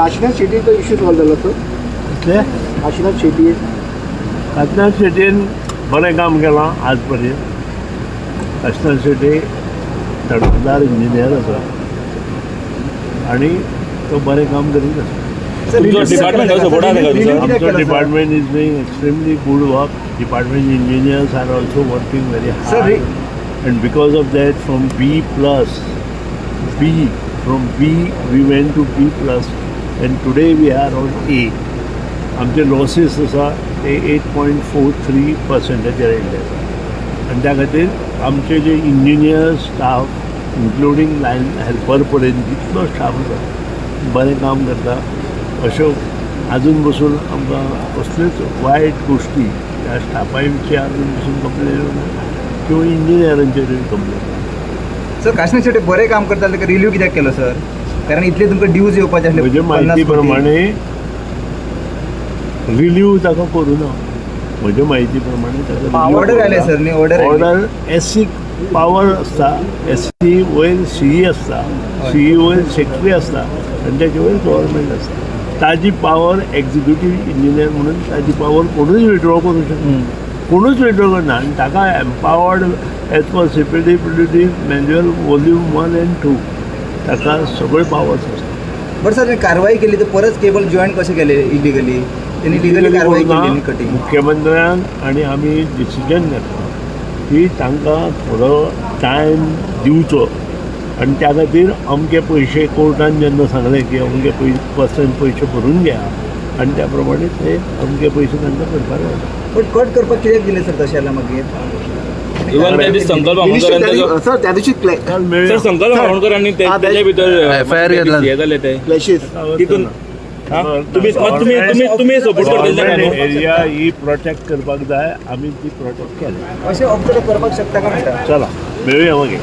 Kashinath शेट्टीचो issue solve जालो sir? कितले? काशिनाथ शेट्टी. काशिनाथ शेट्टीन बरें काम केलां आज पर्यंत. काशिनाथ शेट्टी तडफदार इंजिनियर आसा आनी तो बरें काम करीत आसा. आमचो department is doing extremely good work. Department engineers are also working very hard and because of that from B plus B, from B we went to B plus and today we are on A. आमचे लॉसीस आसा ते 8.43% आयिल्ले आसा आनी त्या खातीर आमचे जे engineer staff including line helper पर्यंत जितलो स्टाफ आसा बरें काम करता. अश्यो आजून बसून आमकां कसल्योच वायट गोश्टी ह्या स्टाफा विशीं आजून बसून कंप्लेन येवना किंवा इंजिनियरांचेरूय कंप्लेन. सर काशिनाथ शेट्टी बरें काम करता ताका रिलीव कित्याक केलो सर? कारण इतले तुमकां ड्यूज येवपाचे आसले. म्हजे म्हायती प्रमाणे रिलीव ताका करूं ना. म्हजे म्हायती प्रमाणे ताका ऑर्डर आयले सर न्ही? ऑर्डर ऑर्डर एससी पावर आसता, एससी वयर सीई आसता, सीई वयर सेक्रेटरी आसता आनी ताचे वयर गव्हर्मेंट आसता. ताजी पावर एक्झिक्युटीव इंजिनियर म्हणून ताजी पावर कोणूच विड्रॉ करूं शकना, कोणूच विड्रॉ करना. आनी ताका empowered as per CPWD manual volume 1 and 2 ताका सगळे पावर्स आसता. बट सर कारवाई केली तर परत केबल जॉईन कशें केले इलिगली? तेणी लिगली कारवाई केली कटिंग. मुख्यमंत्र्यान आनी आमी डिसिजन घेतला की तांकां थोडो टायम दिवचो आनी त्या खातीर अमके पयशे कोर्टान जेन्ना सांगलें की अमके पर्संट पयशे भरून घ्या आनी त्या प्रमाणे ते अमके पयशे तांकां भरपाक जाता. बट कट करपाक कित्याक दिलें सर तशें जाल्यार मागीर? इवन त्या दिस संकल्प आमोणकरांनी सर त्या दिवशी सर संकल्प आमोणकरांनी त्याच्या भितर एफआयआर घेतला हे जालें ते क्लॅशीस तितून तुम्ही तुम्ही तुम्ही सपोर्ट करतले. एरिया ही प्रोटेक्ट करपाक जाय, आमी ती प्रोटेक्ट केली. अशें ऑब्जर्व करपाक शकता काय म्हणटा? चला मेळुया मागीर.